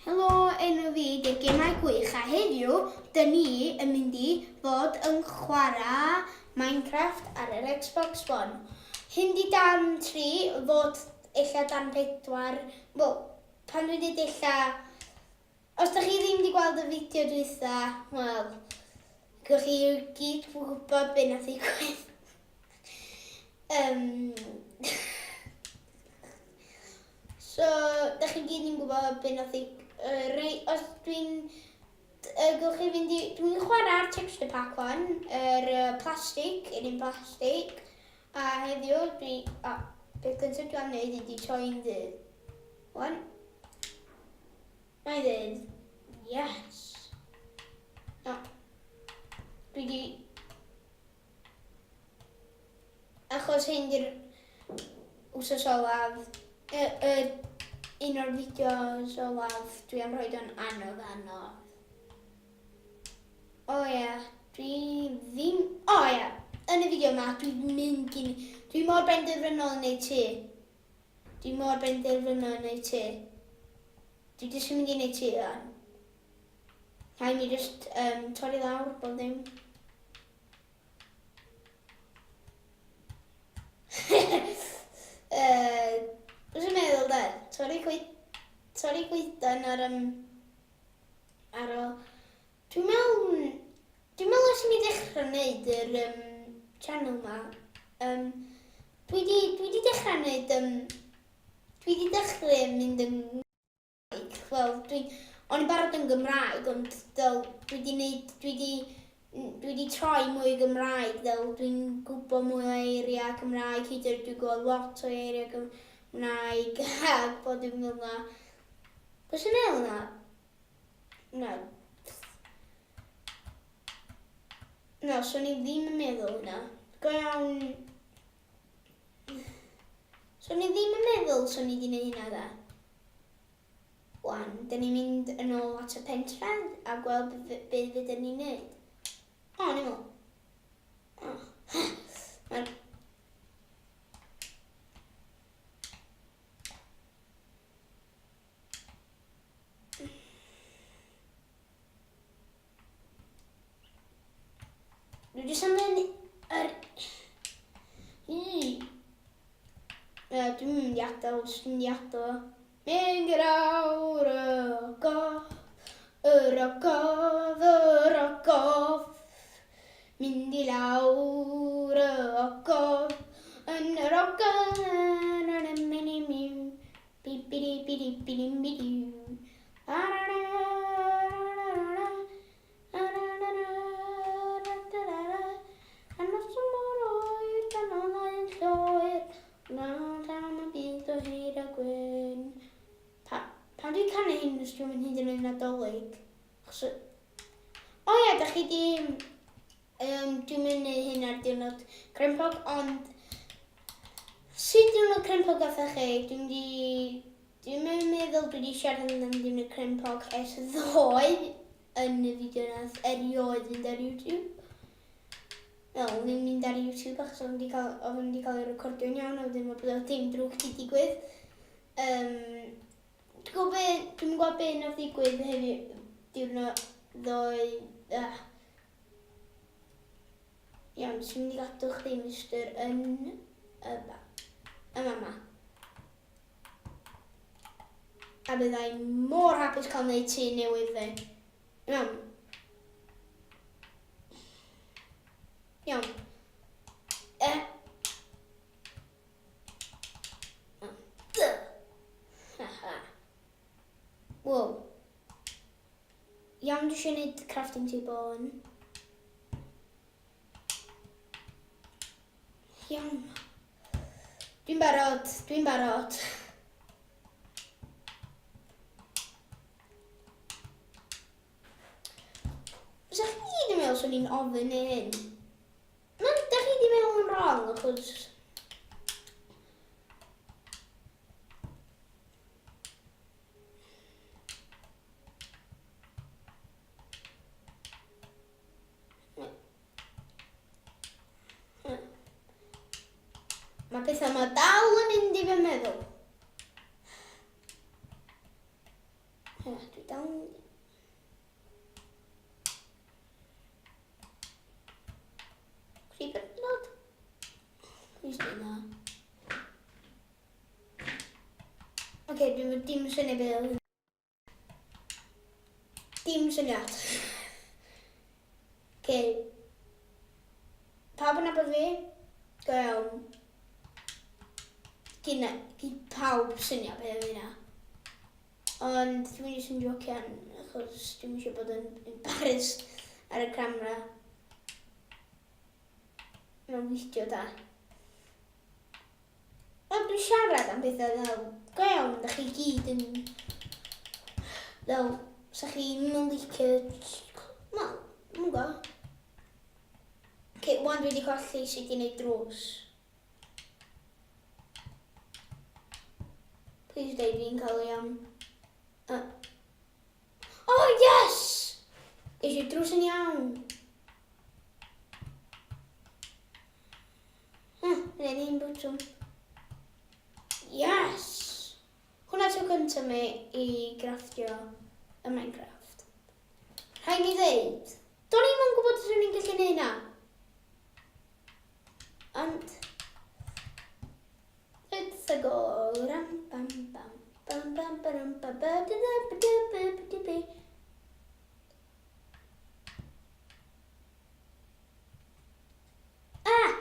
Helo, enw fi ydy'r Gemau Gwych a heddiw dyn ni yn mynd i fod yn chwarae Minecraft ar yr Xbox One. Hyn di dan 3, fod ella dan 4, wel, pan dwi'n dweud ella, os da chi ddim wedi gweld y fideo dwytha, wel, gewch chi gyd gwybod be nath ddigwydd. Um, so, da chi gyd yn gwybod be nath i... Uh, rei, os dwi'n... Uh, gewch chi fynd i... Dwi'n chwarae ar texture pack one, yr uh, plastig, yr un plastig. A heddiw dwi... O, beth gyntaf dwi am wneud ydy troi'n ddydd. One. Mae'n dweud, yes. No. Dwi di... Achos hyn di'r wsos olaf, y, y, un o'r fideos olaf, dwi am rhoi o'n anodd anodd. O oh, ie, yeah, dwi ddim... O oh, ie, yeah. yn y fideo yma, dwi'n mynd i... Dwi mor benderfynol yn neud ti. Dwi mor benderfynol yn neud ti. Dwi jyst yn mynd i neud ti rwan. Rhaid mi jyst um, torri lawr bob ddim. uh, Beth sy'n meddwl de? Torri gwy... Torri gwydan ar... Um, ar o... Dwi'n meddwl... Dwi'n meddwl ers i mi ddechrau wneud yr um, channel ma, um, dwi di, dwi di dechrau wneud... Um, dwi di dechrau mynd yn Wel, dwi... O'n i'n barod yn Gymraeg, ond fel dwi 'di neud... Dwi 'di dwi 'di troi mwy Gymraeg, fel dwi'n gwybod mwy o eiriau Cymraeg, hyd yn oed dwi'n gwybod lot o eiriau Gymraeg a bod dim fel 'na. Be sy'n meddwl na? Na. Na, swn i ddim yn meddwl hwnna. Go iawn. Swn i ddim yn meddwl swn i wedi gwneud hynna dda. Wan, dyn ni'n mynd yn ôl at y pentre a gweld be, be fydden ni'n neud. O, ni'n meddwl. O. Mae'r... Dwi jyst am mynd yr... I. Uh, dwi'n mynd i adael, jyst mynd i adael. Mynd i'r awr y gof, yr ogof, yr ogof. Mynd i lawr y ogof, yn yr ogof, yn yr Pan dwi'n canu hyn, os dwi'n mynd hyd yn oed Nadolig. Achos... O ia, da chi di... Um, dwi'n mynd neud hyn ar diwrnod crempog, ond sut diwrnod crempog gathoch chi? Dwi'n di... Dwi'n meddwl dwi wedi siarad am diwrnod crempog ers ddoe yn y fideo nath erioed fynd ar YouTube. Wel, ddim mynd ar YouTube achos oedd wedi cael, oedd wedi cael ei recordio'n iawn a wedyn mae bod dim drwg wedi digwydd. Um, dwi'n gwybod be, dwi'n gwybod be nath ddigwydd heddiw, diwrnod ddoe, ah, Iawn, sy'n mynd i gadw chdi, Mister, yn y ba. Y mama. A byddai mor hapus cael neud tŷ newydd fi. Iawn. Iawn. E. Wow. Iawn, dwi eisiau gwneud crafting table hwn. Iawn. Dwi'n barod, dwi'n barod. Fysa chi gyd yn meddwl swn i'n ofyn neu hyn? Na, da chi di meddwl yn wrong, achos... Mae pethau yma dal yn mynd i fy meddwl. Dwi'n Down. Creeper yn dod? Please do na. Oce, okay, dwi'n dim syniad beth oedd. Dim syniad. Oce. Okay. Pawb yn nabod fi? Go iawn. Gyn, gyn pawb syniad beth oedd hynna. Ond dwi'n jyst yn jocian achos dwi'n eisiau bod yn embarrassed ar y camera. Mewn fideo da. Ond dwi'n siarad am bethau fel, go iawn, da chi gyd yn, fel, sa chi'n yn licio, wel, dwi'n gwybod. Ok, wan dwi wedi colli sut i wneud drws. Please dweud fi'n cael ei am... Oh, yes! Ges i drws yn iawn. Yna un bwtwm. Yes! Hwna tro cyntaf mi i grafftio y Minecraft. Rhaid mi ddeud, do'n i'm yn gwybod os o'n i'n gallu neud na. Ond, it's a go. Ram, bam, bam, bam, bam, bam, bam, ba, da, da, ba, da, ba, ba, da, ba. Ah!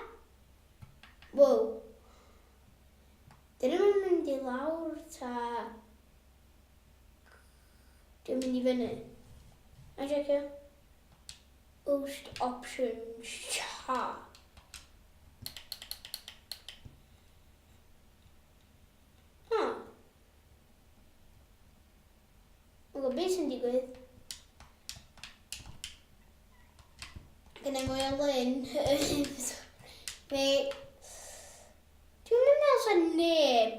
Wow. Dyn nhw'n mynd i lawr ta... Dwi'n mynd i fyny. A checio. Boost options cha. Huh. Mae'n gwybod beth sy'n digwydd. Gynna i mwy o lun. Neu... Dwi'n mynd meddwl sa neb.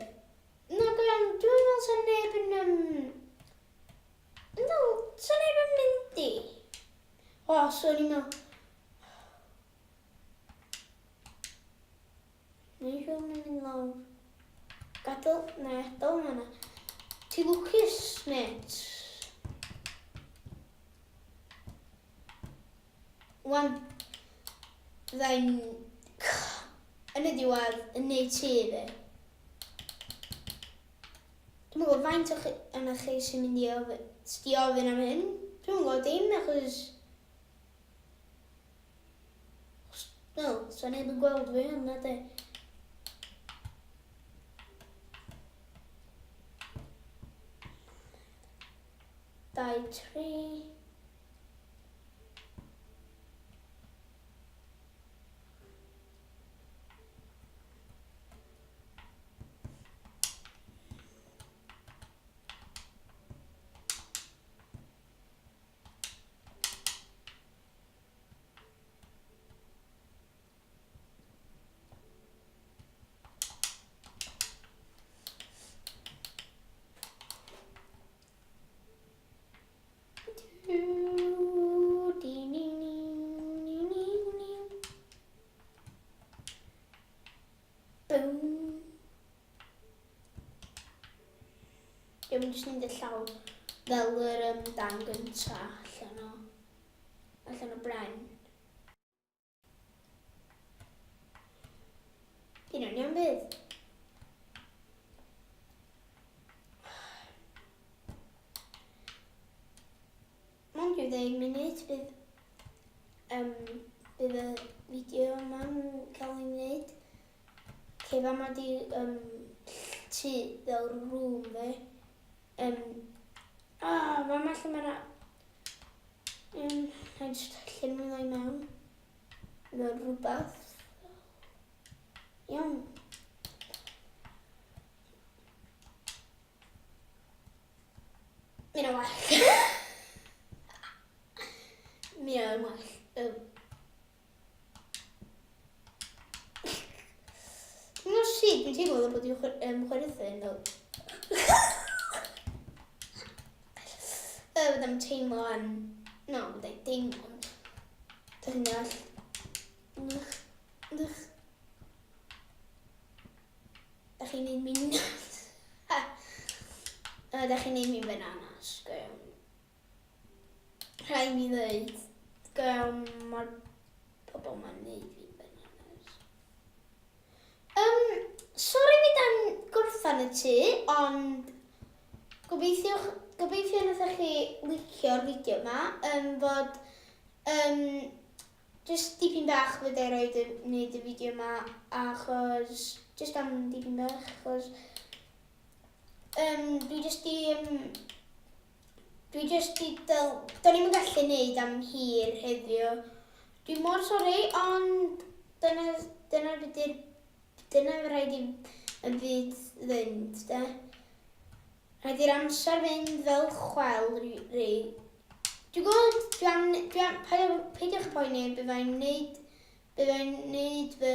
Na, go iawn, dwi'n meddwl sa neb yn... Um, No, sa neb yn mynd i. O, so o'n i'n meddwl... Neu siŵr mae'n mynd lawr. Gadael, na, adael yna. Ti lwcus, mate. Wan, fyddai'n... Yn y diwedd, yn neud ti fi. Dwi'm yn gwybod faint o chi, yna chi sy'n mynd i ofyn, sy 'di ofyn am hyn. Dwi'm yn gwybod dim achos... Wel, sa neb yn gweld fi yna de. Dau, tri. Boom. Dwi'n mynd jyst mynd y llaw fel yr um, dan gynta allan o allan o bren. Dyn nhw'n iawn bydd. Mond rhyw ddeg munud bydd, um, bydd y fideo yma'n cael ei wneud. Lle fama di um, tŷ fel room fi. Um, ah, fama lle mae'na... Na i jyst llenwi fo i mewn. Fel rhywbeth. Iawn. Mae'n well. Mae'n well. Dwi'n gwybod sut dwi'n teimlo fel bod i'n chwerthin fel. Byddai'n teimlo yn... No, byddai'n deimlo ond... Dych chi'n deall? Dych... Dych... Da chi'n neud mi nuts. Da chi'n neud mi bananas, go iawn. Rhaid mi ddweud, go iawn mae'r pobl ma'n neud fi'n bananas. Um, sori fi dan gorffan y tŷ, ond gobeithiwch, gobeithio wnaethoch chi licio'r fideo yma, um, fod um, just dipyn bach fydda i roed y, wneud y fideo yma, achos, just am dipyn bach, achos um, dwi just di, um, Dwi jyst di del... Do'n i'm yn gallu neud am hir heddiw. Dwi mor sori, ond dyna, dyna beth dyna fe rhaid i y byd fynd, de. Rhaid i'r amser fynd fel chwel, rei. Dwi'n gwybod, dwi am, dwi am, peidiwch â poeni, byddai'n neud, byddai'n neud fy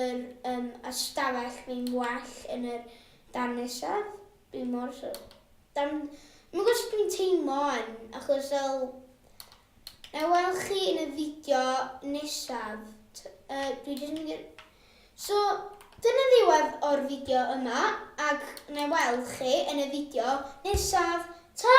um, ystafell fi'n well yn yr darn nesaf. Dwi mor sori. Dan... Dwi'm yn gwybod sut dwi'n teimlo wan, achos fel... Na i weld chi yn y fideo nesaf. Uh, dwi jyst yn mynd i'r... So, dyna ddiwedd o'r fideo yma, ac na i weld chi yn y fideo nesaf. Ta!